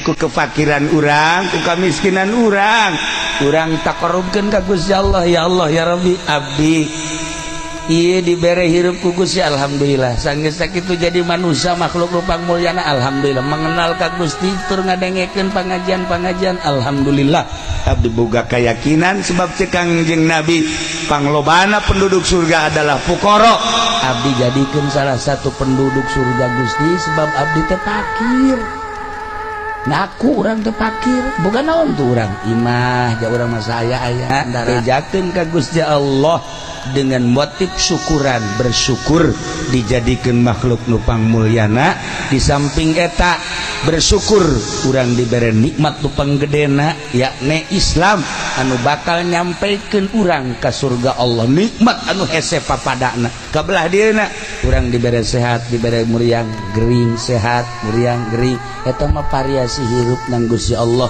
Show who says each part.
Speaker 1: Ku kefakiran urang, ku kamiskinan urang, urang taqarrubkeun ka Gusti Allah. Ya Allah, ya Rabbi, abdi ieu dibere hirup ku Gusti, alhamdulillah. Sanggeus sakitu jadi manusia, makhluk nu pangmulyana, alhamdulillah. Mengenal ka Gusti tur ngadengekeun pangajian-pangajian, alhamdulillah. Abdi boga keyakinan sebab cek Kangjeng Nabi, panglobana penduduk surga adalah fukara. Abdi jadikan salah satu penduduk surga, Gusti, sebab abdi teh fakir. Ngaku urang teh fakir, bukan naon tuh urang imah ja urang mah saya aya bejakeun ka Gusti Allah dengan motif syukuran, bersyukur dijadikan makhluk nu pangmulyana. Di samping eta bersyukur urang diberi nikmat nu panggedena, yakni Islam anu bakal nyampaikan urang ke surga Allah, nikmat anu hese papadana. Kabelah dieuna urang diberi sehat, diberi muriang gering, sehat, muriang gering, eta mah variasi hirup nang Gusti Allah.